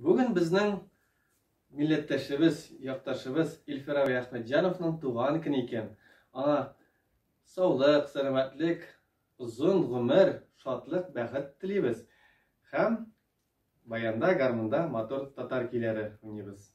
Бүген безнең милләттәшебез, якташыбыз Илфир абый Әхмәтҗановның туган көне икән. Аңа саулык, сәламәтлек, озын гомер, шатлык, бәхет телибез. Һәм баянда, гармунда матур татар көйләре уйныйбыз.